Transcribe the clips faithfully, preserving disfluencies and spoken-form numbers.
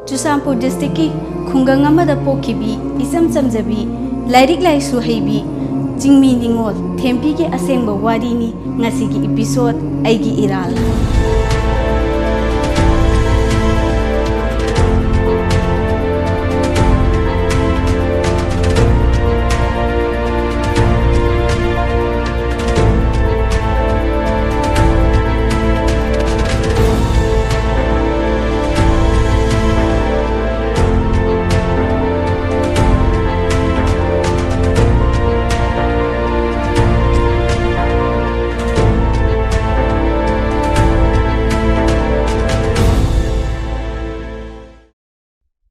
ꯆꯨꯔꯆꯥꯟꯄꯨꯔ ꯗꯤꯁꯇ꯭ꯔꯤꯛꯀꯤ ꯈꯨꯡꯒꯪ ꯑꯃꯗ ꯄꯣꯛꯈꯤꯕꯤ, ꯏꯆꯝ ꯆꯝꯖꯕꯤ, ꯂꯥꯏꯔꯤꯛ ꯂꯥꯏꯁꯨ ꯍꯩꯕꯤ ꯆꯤꯡꯃꯤ ꯅꯤꯉꯣꯜ ꯊꯦꯝꯕꯤꯒꯤ ꯑꯁꯦꯡꯕ ꯋꯥꯔꯤꯅꯤ ꯉꯁꯤꯒꯤ ꯏꯄꯤꯁꯣꯗ ꯑꯩꯒꯤ ꯏꯔꯥꯜ꯫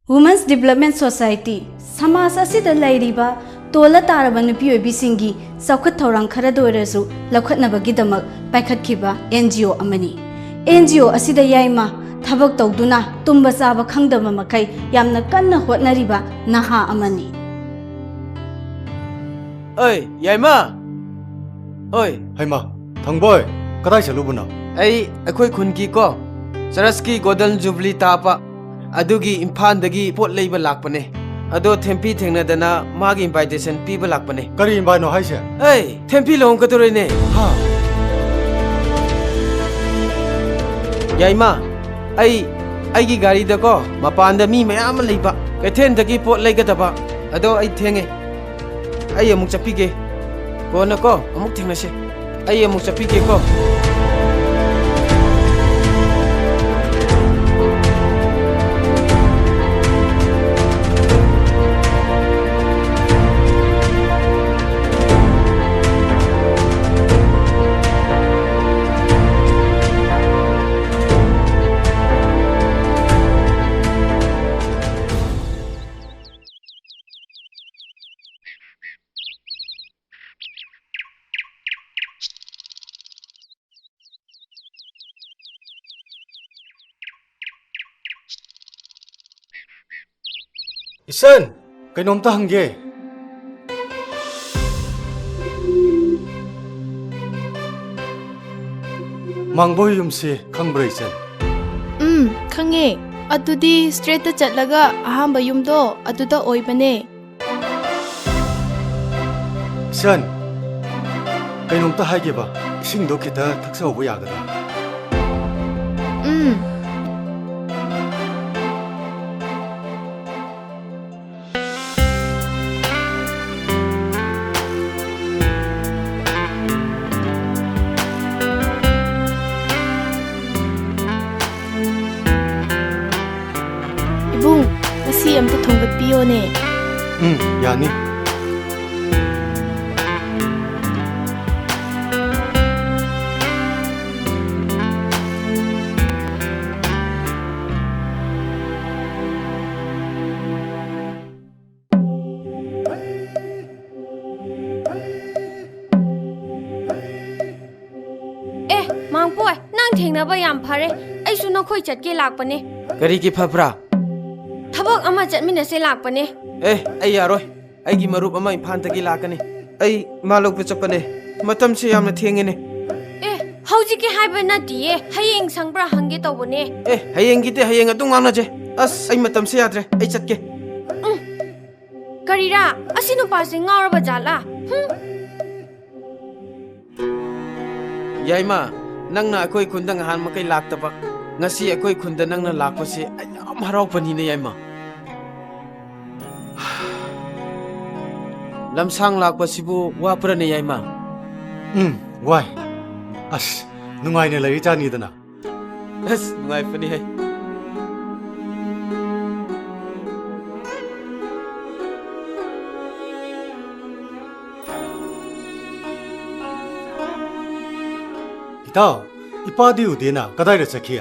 Women's Development Society, ꯁꯃꯥꯖ ꯑꯁꯤꯗ ꯂꯩꯔꯤꯕ ꯇꯣꯜꯂ ꯇꯥꯔꯕ ꯅꯨꯄꯤ ꯑꯣꯏꯕꯤꯁꯤꯡꯒꯤ ꯆꯥꯎꯈꯠ ꯊꯧꯔꯥꯡ ꯈꯔꯗ ꯑꯣꯏꯔꯁꯨ ꯂꯧꯈꯠꯅꯕꯒꯤꯗꯃꯛ ꯄꯥꯏꯈꯠꯈꯤꯕ NGO ꯑꯃꯅꯤ꯫ NGO ꯑꯁꯤꯗ ꯌꯥꯏꯃ ꯊꯕꯛ ꯇꯧꯗꯨꯅ ꯇꯨꯝꯕ ꯆꯥꯕ ꯈꯪꯗꯕ ꯃꯈꯩ ꯌꯥꯝꯅ ꯀꯟꯅ ꯍꯣꯠꯅꯔꯤꯕ ꯅꯍꯥ ꯑꯃꯅꯤ꯫ ꯑꯣꯏ, ꯌꯥꯏꯃ! ꯑꯣꯏ! ꯍꯩꯃꯥ, ꯊꯪꯕꯣꯏ, ꯀꯗꯥꯏ ꯆꯠꯂꯨꯕꯅꯣ? ꯑꯩ ꯑꯩꯈꯣꯏ ꯈꯨꯟꯒꯤ ꯀꯣ, ꯆꯔꯆꯀꯤ Golden Jubilee ꯇꯥꯕ, ꯑꯗꯨꯒꯤ ꯏꯝꯐꯥꯜꯗꯒꯤ ꯄꯣꯠ ꯂꯩꯕ ꯂꯥꯛꯄꯅꯦ꯫ ꯑꯗꯣ ꯊꯦꯝꯄꯤ ꯊꯦꯡꯅꯗꯅ ꯃꯥꯒꯤ invitation ꯄꯤꯕ ꯂꯥꯛꯄꯅꯦ꯫ ꯀꯔꯤ inviteꯅꯣ ꯍꯥꯏꯁꯦ? ꯑꯩ ꯊꯦꯝꯄꯤ ꯂꯨꯍꯣꯡꯒꯗꯧꯔꯦꯅꯦ꯫ ꯍꯥ? ꯌꯥꯏꯃ, ꯑꯩ, ꯑꯩꯒꯤ ꯒꯥꯔꯤꯗꯀꯣ ꯃꯄꯥꯟꯗ ꯃꯤ ꯃꯌꯥꯝ ꯑꯃ ꯂꯩꯕ, ꯀꯩꯊꯦꯜꯗꯒꯤ ꯄꯣꯠ ꯂꯩꯒꯗꯕ꯫ ꯑꯗꯣ ꯑꯩ ꯊꯦꯡꯉꯦ꯫ ꯑꯩ ꯑꯃꯨꯛ ꯆꯠꯄꯤꯒꯦ꯫ ꯀꯣꯟꯅꯀꯣ ꯑꯃꯨꯛ ꯊꯦꯡꯅꯁꯦ꯫ ꯑꯩ ꯑꯃꯨꯛ ꯆꯠꯄꯤꯒꯦꯀꯣ꯫ ꯏꯆꯟ, ꯀꯩꯅꯣꯝꯇ ꯍꯪꯒꯦ꯫ ꯃꯥꯡꯕꯣꯏ ꯌꯨꯝꯁꯤ ꯈꯪꯕ꯭ꯔꯥ, ꯏꯆꯟ? ꯎꯝ, ꯈꯪꯉꯦ꯫ ꯑꯗꯨꯗꯤ straight ꯇ ꯆꯠꯂꯒ ꯑꯍꯥꯟꯕ ꯌꯨꯝꯗꯣ ꯑꯗꯨꯗ ꯑꯣꯏꯕꯅꯦ꯫ ꯁꯟ, ꯀꯩꯅꯣꯝꯇ ꯍꯥꯏꯒꯦꯕ, ꯏꯁꯤꯡꯗꯣ ꯈꯤꯇ ꯊꯛꯆꯍꯧꯕ ꯌꯥꯒꯗ꯭ꯔꯥ? ꯎꯝ꯫ ꯏꯕꯨꯡ, ꯉꯁꯤ ꯑꯝꯇ ꯊꯣꯡꯒꯠꯄꯤꯌꯣꯅꯦ꯫ ꯎꯝ, ꯌꯥꯅꯤ꯫ ꯑꯦ, ꯃꯥꯡꯄꯣꯏ, ꯅꯪ ꯊꯦꯡꯅꯕ ꯌꯥꯝ ꯐꯔꯦ꯫ ꯑꯩꯁꯨ ꯅꯈꯣꯏ ꯆꯠꯀꯦ ꯂꯥꯛꯄꯅꯦ꯫ ꯀꯔꯤꯒꯤ ꯐꯕ꯭ꯔꯥ? ꯊꯕꯛ ꯑꯃ ꯆꯠꯃꯤꯟꯅꯁꯦ ꯂꯥꯛꯄꯅꯦ꯫ ꯑꯦ, ꯑꯩ ꯌꯥꯔꯣꯏ꯫ ꯑꯩꯒꯤ ꯃꯔꯨꯞ ꯑꯃ ꯏꯝꯐꯥꯜꯗꯒꯤ ꯂꯥꯛꯀꯅꯤ꯫ ꯑꯩ ꯃꯥ ꯂꯧꯕ ꯆꯠꯄꯅꯦ꯫ ꯃꯇꯝꯁꯦ ꯌꯥꯝꯅ ꯊꯦꯡꯉꯦꯅꯦ꯫ ꯑꯦ, ꯍꯧꯖꯤꯛꯀꯤ ꯍꯥꯏꯕ ꯅꯠꯇꯤꯌꯦ꯫ ꯍꯌꯦꯡ ꯁꯪꯕ꯭ꯔꯥ ꯍꯪꯒꯦ ꯇꯧꯕꯅꯦ꯫ ꯑꯦ, ꯍꯌꯦꯡꯒꯤꯗꯤ ꯍꯌꯦꯡ ꯑꯗꯨꯝ ꯉꯥꯡꯅꯁꯦ꯫ ꯑꯁ, ꯑꯩ ꯃꯇꯝꯁꯦ ꯌꯥꯗ꯭ꯔꯦ꯫ ꯑꯩ ꯆꯠꯀꯦ꯫ ꯎꯝ꯫ ꯀꯔꯤꯔꯥ? ꯑꯁꯤ ꯅꯨꯄꯥꯁꯦ ꯉꯥꯎꯔꯕ ꯖꯥꯠꯂꯥ? ꯍꯨꯝ꯫ ꯌꯥꯏꯃ, ꯅꯪꯅ ꯑꯩꯈꯣꯏ ꯈꯨꯟꯗ ꯉꯍꯥꯟ ꯃꯈꯩ ꯂꯥꯛꯇꯕ, ꯉꯁꯤ ꯑꯩꯈꯣꯏ ꯈꯨꯟꯗ ꯅꯪꯅ ꯂꯥꯛꯄꯁꯦ ꯑꯩ ꯌꯥꯝ ꯍꯔꯥꯎꯕꯅꯤꯅꯦ, ꯌꯥꯏꯃ꯫ ꯂꯝꯁꯥꯡ ꯂꯥꯛꯄꯁꯤꯕꯨ ꯋꯥꯕ꯭ꯔꯅꯦ, ꯌꯥꯏꯃ? ꯎꯝ, ꯋꯥꯏ꯫ ꯑꯁ, ꯅꯨꯡꯉꯥꯏꯅ ꯂꯩꯔꯤꯖꯥꯠꯅꯤꯗꯅ꯫ ꯑꯁ, ꯅꯨꯡꯉꯥꯏꯕꯅꯤꯍꯦ꯫ ꯏꯇꯥꯎ, ꯏꯄꯥꯗꯤ ꯎꯗꯦꯅ, ꯀꯗꯥꯏꯗ ꯆꯠꯈꯤ?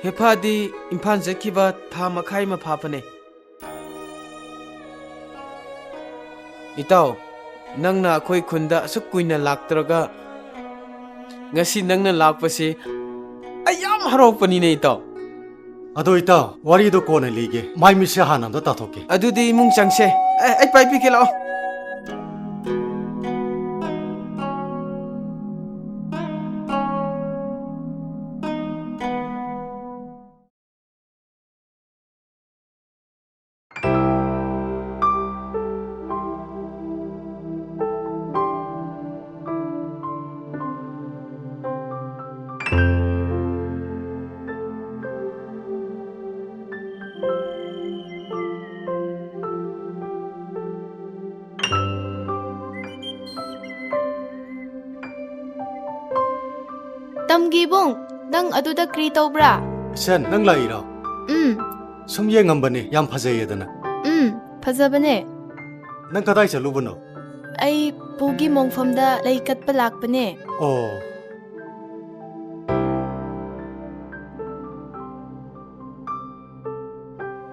ꯍꯦꯐꯥꯗꯤ ꯏꯝꯐꯥꯜ ꯆꯠꯈꯤꯕ ꯊꯥ ꯃꯈꯥꯏ ꯑꯃ ꯐꯥꯕꯅꯦ꯫ ꯏꯇꯥꯎ, ꯅꯪꯅ ꯑꯩꯈꯣꯏ ꯈꯨꯟꯗ ꯑꯁꯨꯛ ꯀꯨꯏꯅ ꯂꯥꯛꯇ꯭ꯔꯒ ꯉꯁꯤ ꯅꯪꯅ ꯂꯥꯛꯄꯁꯤ ꯑꯩ ꯌꯥꯝ ꯍꯔꯥꯎꯄꯅꯤꯅꯦ, ꯏꯇꯥꯎ꯫ ꯑꯗꯣ ꯏꯇꯥꯎ, ꯋꯥꯔꯤꯗꯣ ꯀꯣꯟꯅ ꯂꯤꯒꯦ꯫ ꯃꯥꯏ ꯃꯤꯠꯁꯦ ꯍꯥꯟꯅ ꯑꯝꯇ ꯇꯥꯊꯣꯛꯀꯦ꯫ ꯑꯗꯨꯗꯤ ꯏꯃꯨꯡ ꯆꯪꯁꯦ꯫ ꯑꯦ, ꯑꯩ ꯄꯥꯏꯕꯤꯒꯦ, ꯂꯥꯛꯑꯣ꯫ ꯇꯝꯒꯤ ꯏꯕꯨꯡ, ꯅꯪ ꯑꯗꯨꯗ ꯀꯔꯤ ꯇꯧꯕ꯭ꯔꯥ? ꯏꯆꯟ, ꯅꯪ ꯂꯥꯛꯏꯔꯣ? ꯎꯝ꯫ ꯁꯨꯝ ꯌꯦꯡꯉꯝꯕꯅꯦ, ꯌꯥꯝ ꯐꯖꯩꯌꯦꯗꯅ꯫ ꯎꯝ, ꯐꯖꯕꯅꯦ꯫ ꯅꯪ ꯀꯗꯥꯏ ꯆꯠꯂꯨꯕꯅꯣ? ꯑꯩ ꯄꯨꯒꯤ ꯃꯣꯡꯐꯝꯗ ꯂꯩ ꯀꯠꯄ ꯂꯥꯛꯄꯅꯦ꯫ ꯑꯣ꯫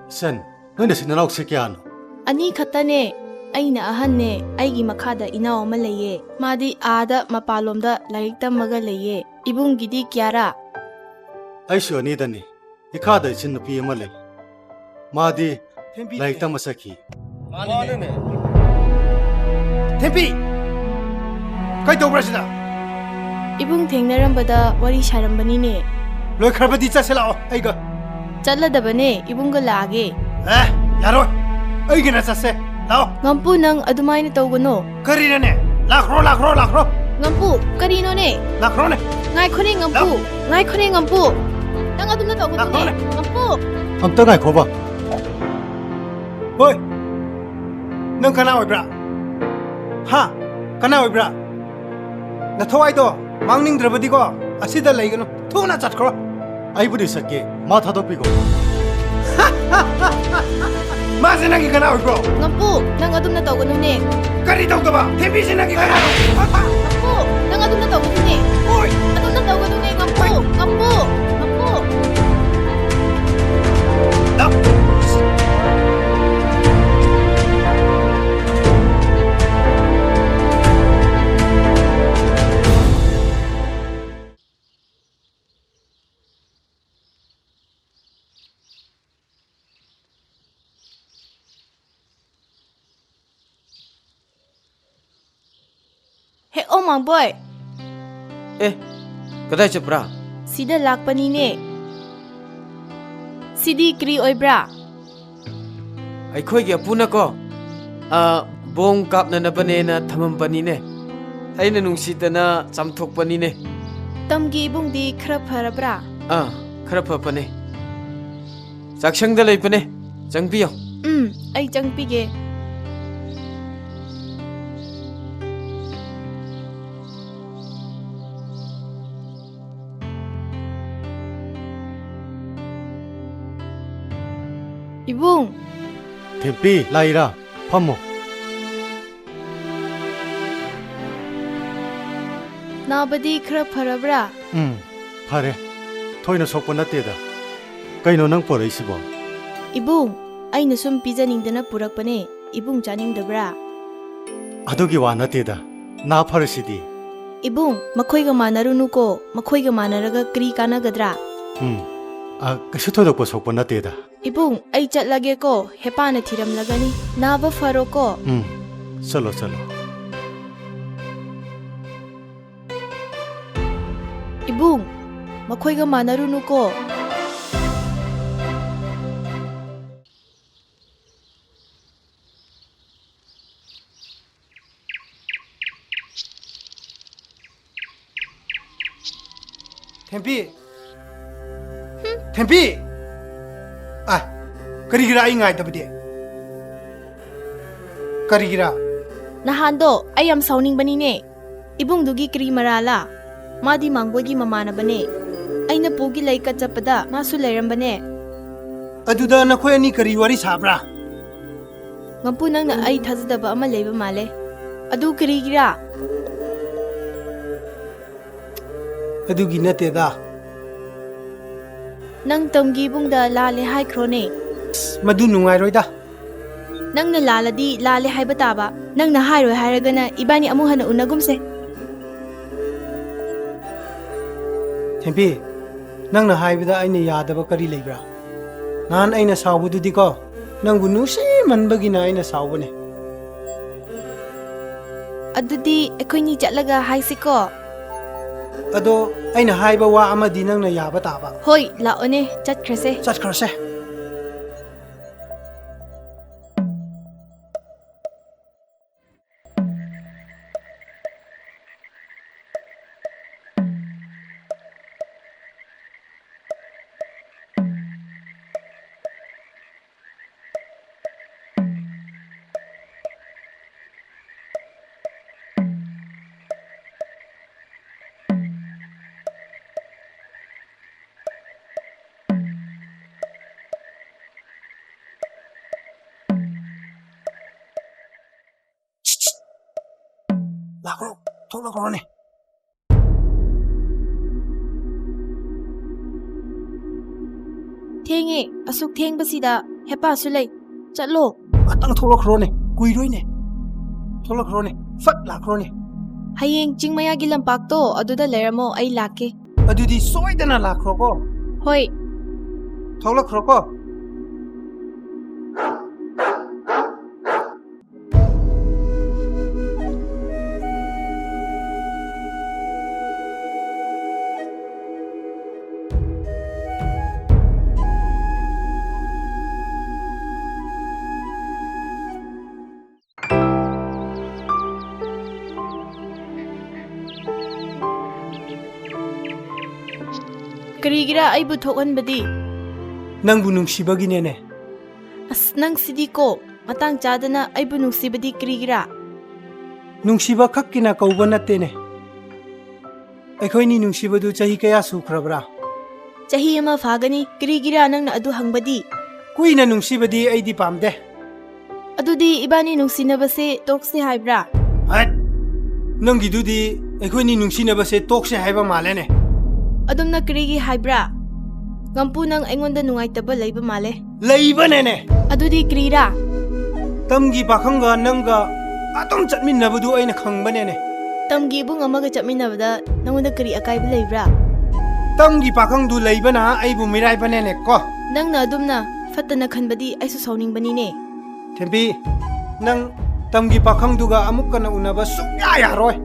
ꯏꯆꯟ, ꯅꯣꯏ ꯅꯆꯤꯟ ꯅꯅꯥꯎꯁꯦ ꯀꯌꯥꯅꯣ? ꯑꯅꯤ ꯈꯛꯇꯅꯦ꯫ ꯑꯩꯅ ꯑꯍꯟꯅꯦ꯫ ꯑꯩꯒꯤ ꯃꯈꯥꯗ ꯏꯅꯥꯎ ꯑꯃ ꯂꯩꯌꯦ꯫ ꯃꯥꯗꯤ ꯑꯥꯗ ꯃꯄꯥꯟꯂꯣꯝꯗ ꯂꯥꯏꯔꯤꯛ ꯇꯝꯃꯒ ꯂꯩꯌꯦ꯫ ꯏꯕꯨꯡꯒꯤꯗꯤ ꯀꯌꯥꯔꯥ? ꯑꯩꯁꯨ ꯑꯅꯤꯗꯅꯤ꯫ ꯏꯈꯥꯗ ꯏꯆꯟ ꯅꯨꯄꯤ ꯑꯃ ꯂꯩ꯫ ꯃꯥꯗꯤ ꯂꯥꯏꯔꯤꯛ ꯇꯝꯕ ꯆꯠꯈꯤ꯫ ꯃꯥꯅꯤꯅꯦ꯫ ꯊꯦꯝꯄꯤ! ꯀꯩ ꯇꯧꯕ꯭ꯔꯥ ꯁꯤꯗ? ꯏꯕꯨꯡ ꯊꯦꯡꯅꯔꯝꯕꯗ ꯋꯥꯔꯤ ꯁꯥꯔꯝꯕꯅꯤꯅꯦ꯫ ꯂꯣꯏꯈ꯭ꯔꯕꯗꯤ ꯆꯠꯁꯦ ꯂꯥꯛꯑꯣ ꯑꯩꯒ꯫ ꯆꯠꯂꯗꯕꯅꯦ, ꯏꯕꯨꯡꯒ ꯂꯥꯛꯑꯒꯦ꯫ ꯑꯦ, ꯌꯥꯔꯣꯏ꯫ ꯑꯩꯒꯅ ꯆꯠꯁꯦ꯫ ꯂꯥꯛꯑꯣ꯫ ꯉꯝꯄꯨ, ꯅꯪ ꯑꯗꯨꯃꯥꯏꯅ ꯇꯧꯒꯅꯣ꯫ ꯀꯔꯤꯅꯣꯅꯦ? ꯂꯥꯛꯈ꯭ꯔꯣ, ꯂꯥꯛꯈ꯭ꯔꯣ, ꯂꯥꯛꯈ꯭ꯔꯣ꯫ ꯉꯝꯄꯨ, ꯀꯔꯤꯅꯣꯅꯦ? ꯂꯥꯛꯈ꯭ꯔꯣꯅꯦ꯫ ꯉꯥꯏꯈꯣꯅꯦ, ꯉꯝꯄꯨ꯫ ꯂꯥꯛ- ꯉꯥꯏꯈꯣꯅꯦ, ꯉꯝꯄꯨ꯫ ꯅꯪ ꯑꯗꯨꯝꯅ ꯇꯧꯒꯅꯨꯅꯦ, ꯂꯥꯛꯈ꯭ꯔꯣꯅꯦ꯫ ꯉꯝꯄꯨ꯫ ꯑꯝꯇ ꯉꯥꯏꯈꯣꯕ꯫ ꯍꯣꯏ꯫ ꯅꯪ ꯀꯅꯥ ꯑꯣꯏꯕ꯭ꯔꯥ? ꯍꯥ? ꯀꯅꯥ ꯑꯣꯏꯕ꯭ꯔꯥ? ꯅꯊꯋꯥꯏꯗꯣ ꯃꯥꯡꯅꯤꯡꯗ꯭ꯔꯕꯗꯤꯀꯣ, ꯑꯁꯤꯗ ꯂꯩꯒꯅꯨ꯫ ꯊꯨꯅ ꯆꯠꯈ꯭ꯔꯣ꯫ ꯑꯩꯕꯨꯗꯤ ꯆꯠꯀꯦ꯫ ꯃꯥ ꯊꯥꯗꯣꯛꯄꯤꯈꯣ꯫ ꯃꯥꯁꯦ ꯅꯪꯒꯤ ꯀꯅꯥ ꯑꯣꯏꯕ꯭ꯔꯣ? ꯉꯝꯄꯨ, ꯅꯪ ꯑꯗꯨꯝꯅ ꯇꯧꯒꯅꯨꯅꯦ꯫ ꯀꯔꯤ ꯇꯧꯗꯕ? ꯊꯦꯝꯕꯤꯁꯦ ꯅꯪꯒꯤ ꯀꯅꯥ ꯑꯣꯏꯕ꯭ꯔꯣ? ꯉꯝꯄꯨ, ꯅꯪ ꯑꯗꯨꯝꯅ ꯇꯧꯒꯅꯨꯅꯦ꯫ ꯑꯣꯏ! ꯑꯗꯨꯝꯅ ꯇꯧꯒꯅꯨꯅꯦ, ꯉꯝꯄꯨ, ꯉꯝꯄꯨ, ꯉꯝꯄꯨ꯫ ꯂꯥꯛ! ꯍꯦ, ꯑꯣ ꯃꯥꯡꯕꯣꯏ꯫ ꯑꯦ, ꯀꯗꯥꯏ ꯆꯠꯄ꯭ꯔꯥ? ꯁꯤꯗ ꯂꯥꯛꯄꯅꯤꯅꯦ꯫ ꯁꯤꯗꯤ ꯀꯔꯤ ꯑꯣꯏꯕ꯭ꯔꯥ? ꯑꯩꯈꯣꯏꯒꯤ ꯑꯄꯨꯅꯀꯣ, ꯑ, ꯕꯣꯝ ꯀꯥꯞꯅꯅꯕꯅꯦꯅ ꯊꯝꯃꯝꯕꯅꯤꯅꯦ꯫ ꯑꯩꯅ ꯅꯨꯡꯁꯤꯗꯅ ꯆꯥꯝꯊꯣꯛꯄꯅꯤꯅꯦ꯫ ꯇꯝꯒꯤ ꯏꯕꯨꯡꯗꯤ ꯈꯔ ꯐꯔꯕ꯭ꯔꯥ? ꯑꯥ, ꯈꯔ ꯐꯕꯅꯦ꯫ ꯆꯥꯛꯁꯪꯗ ꯂꯩꯕꯅꯦ, ꯆꯪꯕꯤꯌꯣ꯫ ꯎꯝ, ꯑꯩ ꯆꯪꯕꯤꯒꯦ꯫ ꯏꯕꯨꯡ! ꯊꯦꯝꯄꯤ, ꯂꯥꯛꯏꯔꯥ? ꯐꯝꯃꯣ꯫ ꯅꯥꯕꯗꯤ ꯈꯔ ꯐꯔꯕ꯭ꯔꯥ? ꯎꯝ, ꯐꯔꯦ꯫ ꯊꯣꯏꯅ ꯁꯣꯛꯄ ꯅꯠꯇꯦꯗ꯫ ꯀꯩꯅꯣ ꯅꯪ ꯄꯣꯔꯛꯏꯁꯤꯕꯣ? ꯏꯕꯨꯡ, ꯑꯩꯅ ꯁꯨꯝ ꯄꯤꯖꯅꯤꯡꯗꯅ ꯄꯨꯔꯛꯄꯅꯦ꯫ ꯏꯕꯨꯡ ꯆꯥꯅꯤꯡꯗꯕ꯭ꯔꯥ? ꯑꯗꯨꯒꯤ ꯋꯥ ꯅꯠꯇꯦꯗ꯫ ꯅꯥ ꯐꯔꯁꯤꯗꯤ꯫ ꯏꯕꯨꯡ, ꯃꯈꯣꯏꯒ ꯃꯥꯟꯅꯔꯨꯅꯨꯀꯣ꯫ ꯃꯈꯣꯏꯒ ꯃꯥꯟꯅꯔꯒ ꯀꯔꯤ ꯀꯥꯟꯅꯒꯗ꯭ꯔꯥ? ꯎꯝ, ꯑ, ꯀꯩꯁꯨ ꯊꯣꯏꯗꯣꯛꯄ ꯁꯣꯛꯄ ꯅꯠꯇꯦꯗ꯫ ꯏꯕꯨꯡ, ꯑꯩ ꯆꯠꯂꯒꯦꯀꯣ꯫ ꯍꯦꯄꯥꯅ ꯊꯤꯔꯝꯂꯒꯅꯤ꯫ ꯅꯥꯕ ꯐꯔꯣꯀꯣ꯫ ꯎꯝ, ꯆꯠꯂꯣ, ꯆꯠꯂꯣ꯫ ꯏꯕꯨꯡ, ꯃꯈꯣꯏꯒ ꯃꯥꯟꯅꯔꯨꯅꯨꯀꯣ꯫ ꯊꯦꯝꯄꯤ! ꯊꯦꯝꯄꯤ! ꯑꯥꯏ, ꯀꯔꯤꯒꯤꯔꯥ ꯑꯩ ꯉꯥꯏꯗꯕꯗꯤ? ꯀꯔꯤꯒꯤꯔꯥ? ꯅꯍꯥꯟꯗꯣ ꯑꯩ ꯌꯥꯝ ꯁꯥꯎꯅꯤꯡꯕꯅꯤꯅꯦ꯫ ꯏꯕꯨꯡꯗꯨꯒꯤ ꯀꯔꯤ ꯃꯔꯥꯜꯂꯥ? ꯃꯥꯗꯤ ꯃꯥꯡꯒꯣꯏꯒꯤ ꯃꯃꯥꯟꯅꯕꯅꯦ꯫ ꯑꯩꯅ ꯄꯨꯒꯤ ꯂꯩꯀꯠ ꯆꯠꯄꯗ ꯃꯥꯁꯨ ꯂꯩꯔꯝꯕꯅꯦ꯫ ꯑꯗꯨꯗ ꯅꯈꯣꯏ ꯑꯅꯤ ꯀꯔꯤ ꯋꯥꯔꯤ ꯁꯥꯕ꯭ꯔꯥ? ꯃꯄꯨ, ꯅꯪꯅ ꯑꯩ ꯊꯥꯖꯗꯕ ꯑꯃ ꯂꯩꯕ ꯃꯥꯜꯂꯦ꯫ ꯑꯗꯨ ꯀꯔꯤꯒꯤꯔꯥ? ꯑꯗꯨꯒꯤ ꯅꯠꯇꯦꯗ꯫ ꯅꯪ ꯇꯝꯒꯤ ꯏꯕꯨꯡꯗ ꯂꯥꯜꯂꯦ ꯍꯥꯏꯈ꯭ꯔꯣꯅꯦ꯫ ꯑꯁ, ꯃꯗꯨ ꯅꯨꯡꯉꯥꯏꯔꯣꯏꯗ꯫ ꯅꯪꯅ ꯂꯥꯜꯂꯗꯤ ꯂꯥꯜꯂꯦ ꯍꯥꯏꯕ ꯇꯥꯕ꯫ ꯅꯪꯅ ꯍꯥꯏꯔꯣꯏ ꯍꯥꯏꯔꯒꯅ ꯏꯕꯥꯅꯤ ꯑꯃꯨꯛ ꯍꯟꯅ ꯎꯅꯒꯨꯝꯁꯦ꯫ ꯊꯦꯝꯄꯤ, ꯅꯪꯅ ꯍꯥꯏꯕꯗ ꯑꯩꯅ ꯌꯥꯗꯕ ꯀꯔꯤ ꯂꯩꯕ꯭ꯔꯥ? ꯅꯍꯥꯟ ꯑꯩꯅ ꯁꯥꯎꯕꯗꯨꯗꯤꯀꯣ, ꯅꯪꯕꯨ ꯅꯨꯡꯁꯤꯃꯟꯕꯒꯤꯅ ꯑꯩꯅ ꯁꯥꯎꯕꯅꯦ꯫ ꯑꯗꯨꯗꯤ ꯑꯩꯈꯣꯏꯅꯤ ꯆꯠꯂꯒ ꯍꯥꯏꯁꯤꯀꯣ꯫ ꯑꯗꯣ ꯑꯩꯅ ꯍꯥꯏꯕ ꯋꯥ ꯑꯃꯗꯤ ꯅꯪꯅ ꯌꯥꯕ ꯇꯥꯕ꯫ ꯍꯣꯏ, ꯂꯥꯛꯑꯣꯅꯦ, ꯆꯠꯈ꯭ꯔꯁꯦ꯫ ꯆꯠꯈ꯭ꯔꯁꯦ꯫ ꯂꯥꯛꯈ꯭ꯔꯣ, ꯊꯣꯛꯂꯛꯈ꯭ꯔꯣꯅꯦ꯫ ꯊꯦꯡꯉꯦ, ꯑꯁꯨꯛ ꯊꯦꯡꯕꯁꯤꯗ ꯍꯦꯄꯥꯁꯨ ꯂꯩ꯫ ꯆꯠꯂꯣ꯫ ꯉꯥꯛꯇꯪ ꯊꯣꯛꯂꯛꯈ꯭ꯔꯣꯅꯦ, ꯀꯨꯏꯔꯣꯏꯅꯦ꯫ ꯊꯣꯛꯂꯛꯈ꯭ꯔꯣꯅꯦ, ꯐꯠ ꯂꯥꯛꯈ꯭ꯔꯣꯅꯦ꯫ ꯍꯌꯦꯡ ꯆꯤꯡ ꯃꯌꯥꯒꯤ ꯂꯝꯄꯥꯛꯇꯣ ꯑꯗꯨꯗ ꯂꯩꯔꯝꯃꯣ, ꯑꯩ ꯂꯥꯛꯀꯦ꯫ ꯑꯗꯨꯗꯤ ꯁꯣꯏꯗꯅ ꯂꯥꯛꯈ꯭ꯔꯣꯀꯣ꯫ ꯍꯣꯏ꯫ ꯊꯣꯛꯂꯛꯈ꯭ꯔꯣꯀꯣ꯫ ꯀꯔꯤꯒꯤꯔꯥ ꯑꯩꯕꯨ ꯊꯣꯛꯍꯟꯕꯗꯤ? ꯅꯪꯕꯨ ꯅꯨꯡꯁꯤꯕꯒꯤꯅꯦꯅꯦ꯫ ꯑꯁ, ꯅꯪꯁꯤꯗꯤꯀꯣ, ꯃꯇꯥꯡ ꯆꯥꯗꯅ ꯑꯩꯕꯨ ꯅꯨꯡꯁꯤꯕꯗꯤ ꯀꯔꯤꯒꯤꯔꯥ? ꯅꯨꯡꯁꯤꯕ ꯈꯛꯀꯤꯅ ꯀꯧꯕ ꯅꯠꯇꯦꯅꯦ꯫ ꯑꯩꯈꯣꯏꯅꯤ ꯅꯨꯡꯁꯤꯕꯗꯨ ꯆꯍꯤ ꯀꯌꯥ ꯁꯨꯈ꯭ꯔꯕ꯭ꯔꯥ? ꯆꯍꯤ ꯑꯃ ꯐꯥꯒꯅꯤ꯫ ꯀꯔꯤꯒꯤꯔꯥ ꯅꯪꯅ ꯑꯗꯨ ꯍꯪꯕꯗꯤ? ꯀꯨꯏꯅ ꯅꯨꯡꯁꯤꯕꯗꯤ ꯑꯩꯗꯤ ꯄꯥꯝꯗꯦ꯫ ꯑꯗꯨꯗꯤ ꯏꯕꯥꯅꯤ ꯅꯨꯡꯁꯤꯅꯕꯁꯦ ꯇꯣꯛꯁꯦ ꯍꯥꯏꯕ꯭ꯔꯥ? ꯍꯠ! ꯅꯪꯒꯤꯗꯨꯗꯤ ꯑꯩꯈꯣꯏꯅꯤ ꯅꯨꯡꯁꯤꯅꯕꯁꯦ ꯇꯣꯛꯁꯦ ꯍꯥꯏꯕ ꯃꯥꯜꯂꯦꯅꯦ꯫ ꯑꯗꯨꯝꯅ ꯀꯔꯤꯒꯤ ꯍꯥꯏꯕ꯭ꯔꯥ? ꯉꯝꯄꯨ, ꯅꯪ ꯑꯩꯉꯣꯟꯗ ꯅꯨꯡꯉꯥꯏꯇꯕ ꯂꯩꯕ ꯃꯥꯜꯂꯦ꯫ ꯂꯩꯕꯅꯦꯅꯦ꯫ ꯑꯗꯨꯗꯤ ꯀꯔꯤꯔꯥ? ꯇꯝꯒꯤ ꯄꯥꯈꯪꯒ ꯅꯪꯒ ꯑꯗꯨꯝ ꯆꯠꯃꯤꯟꯅꯕꯗꯨ ꯑꯩꯅ ꯈꯪꯕꯅꯦꯅꯦ꯫ ꯇꯝꯒꯤ ꯏꯕꯨꯡ ꯑꯃꯒ ꯆꯠꯃꯤꯟꯅꯕꯗ ꯅꯪꯉꯣꯟꯗ ꯀꯔꯤ ꯑꯀꯥꯏꯕ ꯂꯩꯕ꯭ꯔꯥ? ꯇꯝꯒꯤ ꯄꯥꯈꯪꯗꯨ ꯂꯩꯕꯅ ꯑꯩꯕꯨ ꯃꯤꯔꯥꯏꯕꯅꯦꯅꯦ ꯀꯣ꯫ ꯅꯪꯅ ꯑꯗꯨꯝꯅ ꯐꯠꯇꯅ ꯈꯟꯕꯗꯤ ꯑꯩꯁꯨ ꯁꯥꯎꯅꯤꯡꯕꯅꯤꯅꯦ꯫ ꯊꯦꯝꯕꯤ, ꯅꯪ ꯇꯝꯒꯤ ꯄꯥꯈꯪꯗꯨꯒ ꯑꯃꯨꯛ ꯀꯟꯅ ꯎꯅꯕ ꯁꯨꯛꯌꯥ ꯌꯥꯔꯣꯏ꯫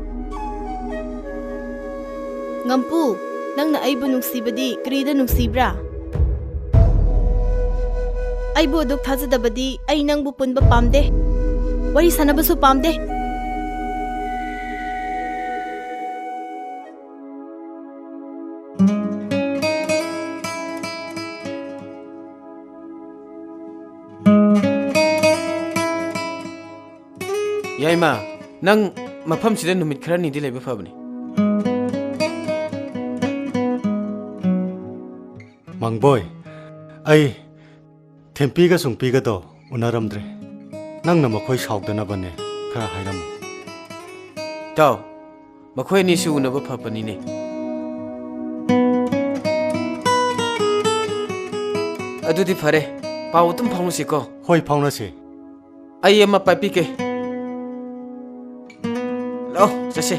ꯉꯝꯄꯨ, ꯅꯪꯅ ꯑꯩꯕꯨ ꯅꯨꯡꯁꯤꯕꯗꯤ ꯀꯔꯤꯗ ꯅꯨꯡꯁꯤꯕ꯭ꯔꯥ? ꯑꯩꯕꯨ ꯑꯗꯨꯛ ꯊꯥꯖꯗꯕꯗꯤ ꯑꯩ ꯅꯪꯕꯨ ꯄꯨꯟꯕ ꯄꯥꯝꯗꯦ, ꯋꯥꯔꯤ ꯁꯥꯟꯅꯕꯁꯨ ꯄꯥꯝꯗꯦ꯫ ꯌꯥꯏꯃ, ꯅꯪ ꯃꯐꯝꯁꯤꯗ ꯅꯨꯃꯤꯠ ꯈꯔꯅꯤꯗꯤ ꯂꯩꯕ ꯐꯕꯅꯤ꯫ ꯃꯥꯡꯕꯣꯏ, ꯑꯩ ꯊꯦꯝꯄꯤꯒ ꯁꯨꯡꯄꯤꯒꯗꯣ ꯎꯅꯔꯝꯗ꯭ꯔꯦ꯫ ꯅꯪꯅ ꯃꯈꯣꯏ ꯁꯥꯎꯗꯅꯕꯅꯦ ꯈꯔ ꯍꯥꯏꯔꯝꯃꯨ꯫ ꯏꯇꯥꯎ, ꯃꯈꯣꯏ ꯑꯅꯤꯁꯨ ꯎꯅꯕ ꯐꯕꯅꯤꯅꯦ꯫ ꯑꯗꯨꯗꯤ ꯐꯔꯦ, ꯄꯥꯎ ꯑꯗꯨꯝ ꯐꯥꯎꯅꯁꯤꯀꯣ꯫ ꯍꯣꯏ, ꯐꯥꯎꯅꯁꯤ꯫ ꯑꯩ ꯑꯃ ꯄꯥꯏꯕꯤꯒꯦ꯫ ꯂꯥꯛꯑꯣ, ꯆꯠꯁꯦ꯫